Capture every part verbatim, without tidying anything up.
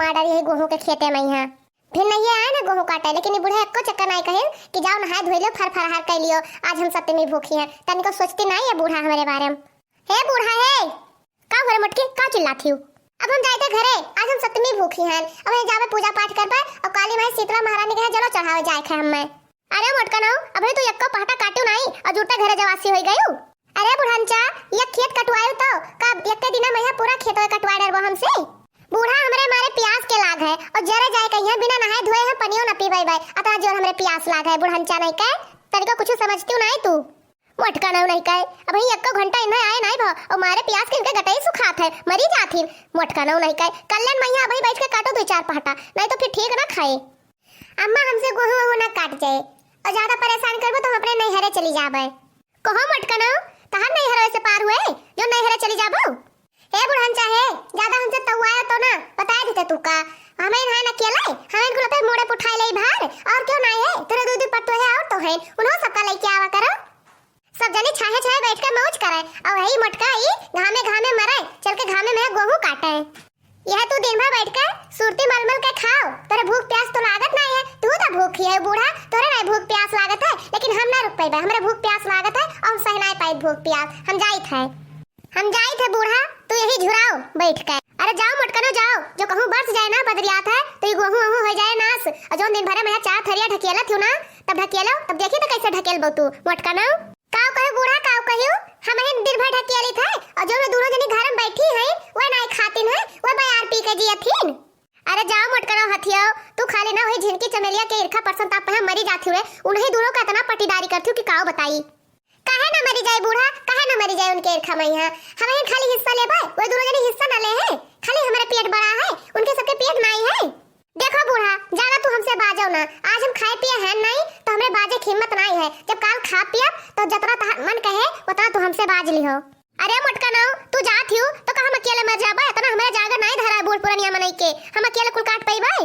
आ डरी है गोहूँ के खेते में यहाँ। फिर नहीं आए ना गोहूँ काटे, लेकिन ये बूढ़ा एको चक्कर नहीं कहिन कि जाओ नहाए धोई लो, फर फरहार कर लियो, आज हम सप्तमी भूखी हैं। तनिको सोचती नहीं है बूढ़ा हमारे बारे में। हे बूढ़ा हे, का हो रे मोटकी, का चिल्लात हियो? अब हम जाइत है घरे, आज हम सप्तमी भूखी हैं। अब ये जाबे पूजा पाठ करबे और काली माई शीतला महारानी के यहाँ जलो चढ़ावे जाए है हमें। अरे मोटकनो, अबे तू एक्को पहटा काट्यो नाई और जुरते घरे जवासी होई गयू। अरे बुढ़नचा, ये खेत कटवायू तो का एक्के दिना में यहाँ पूरा खेत कटवा डरबो हमसे? बूढ़ा हमरे मारे प्यास के लाग है और जरे जाए कहिया बिना नहाए धोए हम पनियो न पीबे बे। अतना जोर हमरे प्यास लाग है बुढ़नचा नहीं के, तनिको कुछ समझती नहीं तू। मोटकनो नहीं के, अबही एक्को घंटा इन्हें आए नहीं भो और मारे प्यास के इनके गटई सुखात है, मरी जात हिन। मोटकनो नहीं के, कल्याण मैया अबही बैठ के काटो दो चार पहटा, नहीं तो फिर ठीक ना खाए। अम्मा, हमसे गोहूँ वोहूँ ना काट जाए और ज्यादा परेशान करबो तो हम अपने नैहरे चली जाबे। कहो मोटकनो, तहार नैहर से पार हुए जो नैहरे चली जाबो? हे बुढ़नचा हे, ज्यादा हमसे तउआयो तो ना, बताए देते तू का। हमें ना अकेले, हमें कुल पे मोड़े पुठाए ले भार, और क्यों ना है, तेरे दो दो पत्तो है और तो है, उन्हों सबका लेके आवा करो। सब जने छाहे छाहे बैठ के मौज करे, और वही मोटका ई घामे घामे मरे, चल के घामे में गोहूँ काटे। यह तू दिन भर बैठ के सुरती मलमल के खाओ, तोरे भूख प्यास तो लागत नहीं है, तू तो भूखी है बूढ़ा, तोरे नहीं भूख प्यास लागत है, लेकिन हम ना रुक पाइबे, हमरे भूख प्यास लागत है और हम सह नहीं पाई भूख प्यास, हम जाइत है, हम जाइत है बूढ़ा, तू यही झुराओ बैठ के। अरे जाओ मोटकनो जाओ, जो कहूँ बरस जाए ना बदरियात है, तो ये गोहूँ वहूँ हो जाए नास, और जो दिन भरे में चार थरिया ढकेलत हूँ ना, तब ढकेलो, तब देखी तो कैसे ढकेल बो तू मोटकनो। काव कहो बूढ़ा, काव कहियो? हमहिन दिन भर ढकेली थे, और जो वे दोनों जनी घर में बैठी हैं, वे नाई खातिन हैं, वे बयार पी के जियथिन। अरे जाओ मोटकनो हथियो, तू खाली ना वही झिनकी चमेलिया के इरखा परसन ताप में मरी जाती रे, उन्हीं दोनों का इतना पटीदारी करती हूँ कि काव बताई। काहे ना मरी जाए बूढ़ा, काहे ना मरी जाए उनके इरखा में यहाँ? हमहिन खाली हिस्सा लेबे, वे दोनों जनी हिस्सा ना ले हैं, खाली हमारे पेट बड़ा है, उनके सबके पेट नाई है। देखो बूढ़ा, ज्यादा तू हमसे बाजो ना। आज हम खाए पिए हैं नहीं, तो हमरे बाजे की हिम्मत नहीं है। जब काल खा पियब, तो जतना तहार मन कहे, उतना तू हमसे बाज लिहो। अरे मोटकनो, तू जात हियो, तो का हम अकेले मर जाबे? इतना हमरे जागर नहीं धरा है बूढ़ पुरनिया मनई के। हम अकेले कुल काट पइबे?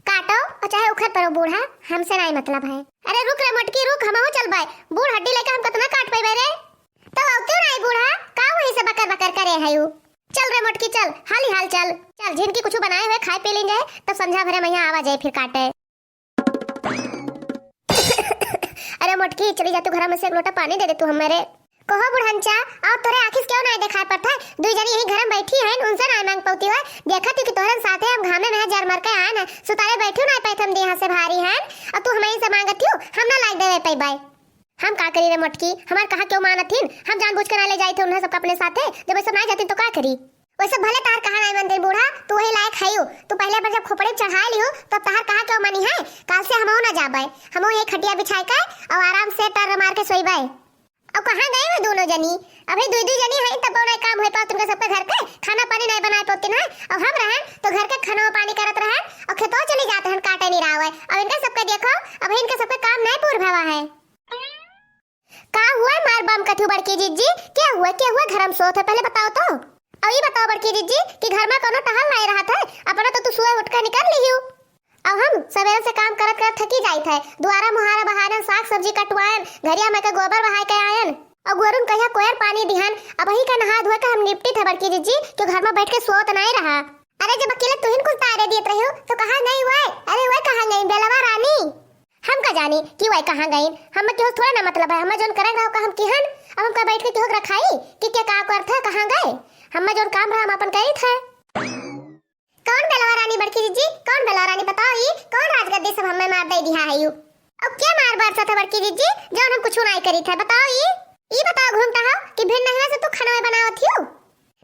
काटो, और चाहे उखड़ पड़ो बूढ़ा, हमसे नहीं मतलब है। अरे रुक रे मोटकी, रुक, हमहू चलबे। बूढ़ हड्डी लेके हम कितना काट पइबे रे? तो अउते नहीं बूढ़ा, का वहीं से बकर बकर करे है यू? चल रे मोटकी चल, हाली हाल चल। चल झिनकी कुछ बनाए हुए खाए पी लीन जाए, तब संझा भरे मैया आवा जाए फिर काटे। अरे मोटकी चली जा तू घर में से एक लोटा पानी दे दे तू हमारे। कहो बुढ़नचा, और तोरे आँखी से क्यों नहीं दिखाई पड़ता है? दुई जनी यही घर में बैठी हैं, उनसे नहीं मांग पाती हो। देखा तू कि तोहरन साथे हम घामे में जर मर के आए हैं, सुतारे बैठे नहीं पाए हम देहा से भारी हैं, और तू हमारी से मांगत हो, हम ना लायक देवे पैबाई। हम का करी रे मोटकी, हमार कहा क्यों मानत हिन? हम जानबूझ के ना ले जाई थे उन्हें सबका अपने साथे, जब ऐसा ना जाती तो का करी? वैसे भले तार कहा नहीं मनते बूढ़ा, तू वही लायक है यू। तू पहले पर जब खोपड़ी चढ़ा लियो, तब तार कहा क्यों मानी है? काल से हमहू ना जाबे, हमहू ये खटिया बिछाए के और आराम से टर मार के सोईबे। अब कहाँ गई वो दोनों जनी? अभी दुई दुई जनी है, तब नहीं काम हो पाओ तुमके सबके घर के, खाना पानी नहीं बनाए पाती ना। अब हम रहन तो घर के खाना पानी करत रहन और खेतों चली जाते हैं काटे नहीं रहा है। अब इनके सबके देखो, अब इनके सबके काम नहीं पूर भवा है। का हुआ मार बम कथू बड़की जिज्जी? क्या हुआ, क्या हुआ? घर में सोत है, पहले बताओ तो। अब ये बताओ बड़की जिज्जी कि घर में कोनो टहल नहीं रहा था, अपना तो तू सुबह उठ के निकल लियो। अब हम सवेरे से काम करत करत थकी जाइत है, दुआरा मुहारा बहारन, साग सब्जी कटवायन, घरिया में के गोबर बहाय के आयन, और गोरुन कहिया कोयर पानी दिहन, अब वही का नहा धोए के हम निपटी थे बड़की जिज्जी, कि घर में बैठ के सोत नहीं रहा। अरे जब अकेले तुहिन कुल तारे दियत रही हो, तो कहाँ गई वह? अरे वह कहाँ गई बेलवा रानी? हम का जानी कि वह कहाँ गई, हमें केहू थोड़ा ना मतलब है, हमें जोन करे रहो का हम किहन, अब हम का बैठ के केहू के रखाई कि के का करत है, कहाँ गए? हमें जोन काम रहा हम अपन करी थे। कौन बेलवा रानी बड़की जिज्जी, कौन बेलवा रानी बताओ ई, कौन राजगद्दी सब हमें मार दे दिया है यू? अब के मार बरसत है बड़की जिज्जी, जौन हम कुछ नहीं करी थे बताओ ई? ई बताओ घूमता हो कि भिन नहवा से तू खनवे बनावत हियो?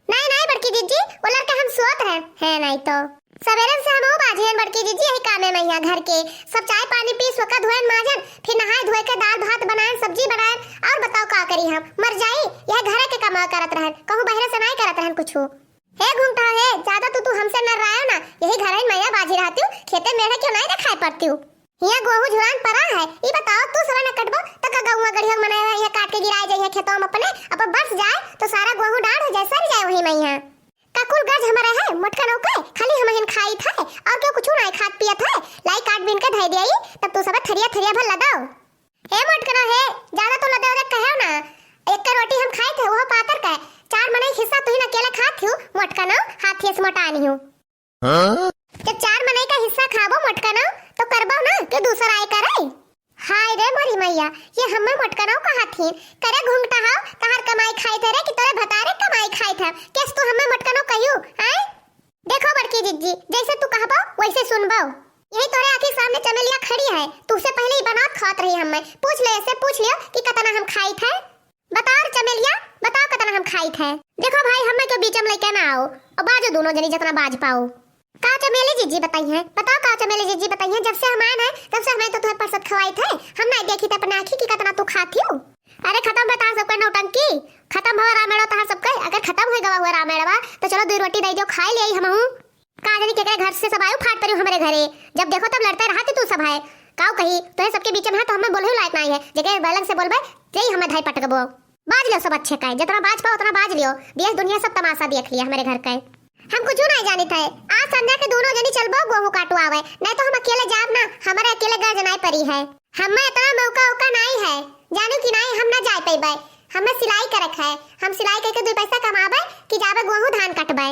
नहीं, नहीं बड़की जिज्जी, वो लड़का हम सोत रहे हैं, नहीं तो। सवेरे से हम बाझे हैं बड़की जिज्जी, यही कामे में यहाँ घर के। सब चाय पानी पी, सोका धोएन माजन, फिर नहाए धोए के दाल भात बनाएन, सब्जी बनाएन, और बताओ का करी हम? मर जाई, यह घरे के कमाओ करत रहन, कहूँ बहरे से नहीं करत रहन कुछ। हे घूमता हे, ज्यादा तू, तू हमसे न रायो ना, यही घर में मैया बाझी रहती हूँ, खेते मेढ़े क्यों नहीं दिखाई पड़ती हूँ? हिया गोहूँ झुरान परा है, ई बताओ तू सवे न कटबो त का गौवा गढ़िया मने हिया काट के गिराए जाइए खेतवा में अपने, अब बरस जाए तो सारा गोहूँ डाढ़ हो जाए, सर जाए वही में यहाँ। का कुल गज हमारे है, मोटका नौका है, खाली हम हिन खाई थे और क्यों कुछ नहीं खात पियत है, लाई काट बीन के धई दिया, तब तू सब थरिया थरिया भर लदाओ। हे मोटका ना हे, ज्यादा तो लदे उदे कहे ना, एक के रोटी हम खाई थे वो पातर का, चार मने हिस्सा तू ही अकेले खात हूँ, मोटका ना हाथी से मोटा नहीं हूँ। हाँ? चार मनई का हिस्सा खाबो मोटकनो, तो करबो ना कि दूसर आए करे। हाय रे मोरी मैया, ये हम्मे मोटकनो कहत ही। करे घुंघटा हो, तहार कमाई खाई थे रे कि तोरे भतारे कमाई खाई थे? केस तू हम्मे मोटकनो कहियो, हैं? देखो बड़की जिज्जी, जैसे तू कहबो वैसे सुनबो। यही तोरे आँखी के सामने चमेलिया खड़ी है, तू से पहले ही बनावत खात रही हम्मे। पूछ ले, ऐसे पूछ लियो कि कतना हम खाई थे। बताओ रे चमेलिया, बताओ कतना हम खाई थे। देखो भाई, हम्मे के बीच में लेके ना आओ, और बाजो दोनों जनी जितना बाज पाओ। का चमेली जिज्जी बताई है, बताओ का चमेली जिज्जी बताई है, जब से हम आए हैं तब से हमें तो तुम्हें परसत खवाई थे, हम नहीं देखी थे अपने आँखी कि कतना तू खाती हो। अरे खत्म बा तहार सबके नौटंकी, खत्म भवा रामेड़ो तहार सबके। अगर खत्म हो गवा हुआ रामेड़वा तो चलो दो रोटी दे दो, खाए ले आई हमहू। का जानी केकरे घर से सब आयो फाट पड़ियो हमरे घरे, जब देखो तब लड़ते रहती तू सब है। काऊ कही तोहे सबके बीच में है तो हमें बोलहु लायक नहीं है, जेके बलंग से बोलबे, जेई हमें धाई पटकबो। बाज लियो सब अच्छे का, जितना बाज पाओ उतना बाज लियो। देश दुनिया सब तमाशा देख लिया हमरे घर का। हम कुछ नहीं जानित है। आज संध्या के दोनों जनी चलबो गोहूं काटवावे, नहीं तो हम अकेले जाब ना, हमारे अकेले घर जनाए परी है। हमें इतना मौका उका नहीं है, जानू कि नहीं, हम ना जाए पैबे। हमें सिलाई करक है, हम सिलाई करके दो पैसा कमाबे कि जाबे गोहूं धान काटबे।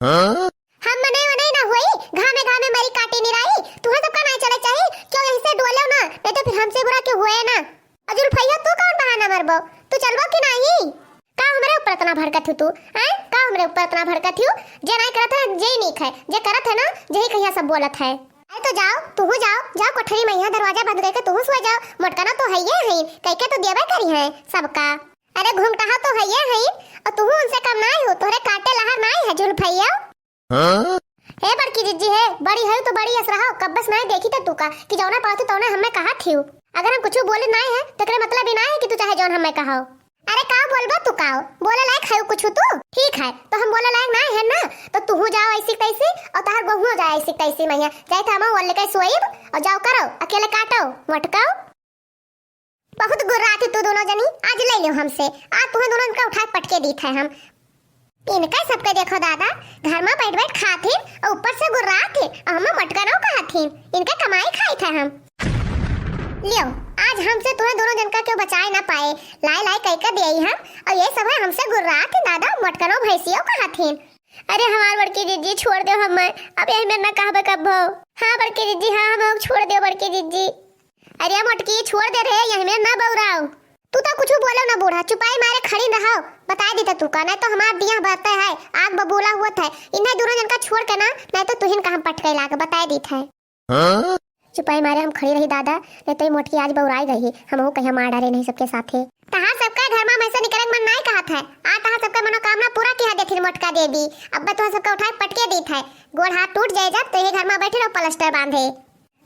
हाँ? हम मने वने ना हुई, घामे घामे मरी काटी निराई, तुहे सबका नहीं चले चाहिए, क्यों यही से डोले ना, नहीं तो फिर हमसे बुरा क्यों हुए ना। अजुल भैया, तू कौन बहाना मरबो? तू चलबो कि नहीं? का हमरे ऊपर इतना भड़कत हूँ तू? हैं? का हमरे ऊपर इतना भड़कत हूँ? जे नहीं करत है, जे ही नीक है। जे करत है ना, जे ही कहिया सब बोलत है। अरे तो जाओ, तू जाओ, जाओ कोठरी में, यहाँ दरवाजा बंद करके तू सोए जाओ। मोटकना तो है ये है, कह के तो देवे करी है सबका। अरे घुंघटाहा तो है ये है, और तू उनसे कम नहीं हो, तोहरे काटे लहर नहीं है, झुलफैया। हाँ? हे बड़की जिज्जी हे, बड़ी है तो बड़ी अस रहो, कब्बस नाय देखी त तू का कि जौना पाती तौने हमें कहा थियू। अगर हम कुछ बोले नाय है, तो एकरे मतलब ही नाय है कि तू चाहे जौन हमें कहो। अरे का बोलबो तू काओ? बोले लायक है कुछ तू? ठीक है, तो हम बोले लायक नाय है ना, तो तू जाओ ऐसी तैसी और तहार गोहुओ जाओ ऐसी तैसी मैया। जाए तो हम ओल्ले के सोइब और जाओ करो, अकेले काटो, मोटकाओ। बहुत गुर्रात है तू दोनों जनी, आज ले लियो हमसे। आज तुम्हें दोनों इनका उठा के पटके दी थे हम। इनका सबके देखो दादा, घर में बैठ बैठ खाथिन और ऊपर से गुर्रात है और हमें मोटकनो कहथिन। इनके कमाई खाई थे हम। लियो, आज हमसे तुम्हें दोनों जन का क्यों बचाए ना पाए, लाए लाए कह के दिए हम, और ये सब है हमसे गुर्रात है दादा, मोटकनो भैंसियों कहथिन। अरे हमार बड़की जिज्जी छोड़ दो हमें, अब यही में ना कहबे कब हो। हाँ बड़की जिज्जी, हाँ हम छोड़ दो बड़की जिज्जी। अरे मोटकी छोड़ दे रे, यही में ना बौराओ। तू तो कुछ बोलो ना बूढ़ा, चुपाई मारे खड़ी रहो। बताए दी तू का, नहीं तो हमार दिया बरते है, आग बबूला हुआ था। इन्हें दोनों जन का छोड़ के ना, नहीं तो तुहिन का हम पटके लाग, बताए दी था। हाँ? चुपाई मारे हम खड़ी रही दादा, नहीं तो ये मोटकी आज बौराई गई, हमहू कहीं मार डारे नहीं सबके साथे। तहार सबका घर में हमेशा निकले के मन नहीं कहत है, आ तहार सबका मनोकामना पूरा किया देथिन मोटका देवी। अब तो सबका उठाए पटके दी था, गोड़ हाथ टूट जाए जब तो ये घर में बैठे रहो प्लास्टर बांधे।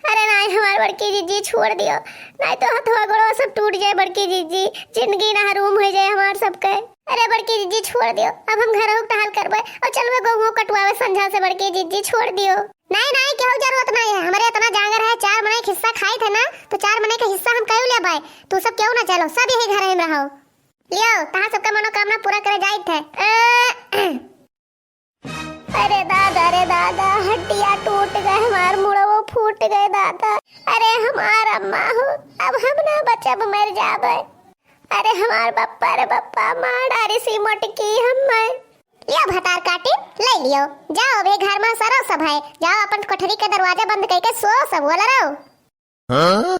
अरे नाय हमार बड़की जिज्जी छोड़ दियो, नाय तो हथवा गोड़वा सब टूट जाए बड़की जिज्जी, जिंदगी ना हरूम हो जाए हमार सबके। अरे बड़की जिज्जी छोड़ दियो, अब हम घर टहल करबे और चलबे गोहुओ कटवावे संझा से बड़की जिज्जी छोड़ दियो। नाय नाय केहू जरूरत नाय है, हमरे इतना जांगर है, चार मने के हिस्सा खाई थे ना, तो चार मने के हिस्सा हम कयू लेबे, तू सब केहू ना चलो, सब यही घर में रहो। लियो, तहार सबका मनोकामना पूरा करे जाइत है। अ, अरे दादा, अरे दादा, हड्डिया टूट गए, हमार मुड़वो फूट गए दादा। अरे हमार अम्मा हो, अब हम ना बचब, मर जाबे। अरे हमार बप्पा रे बप्पा, मार डारी सी मोटकी हम्मे। लियो भतार काटी, ले लियो, जाओ अबे घर में सरो सब है, जाओ अपन कोठरी के दरवाजा बंद करके सो सब, बोल रहो। हाँ?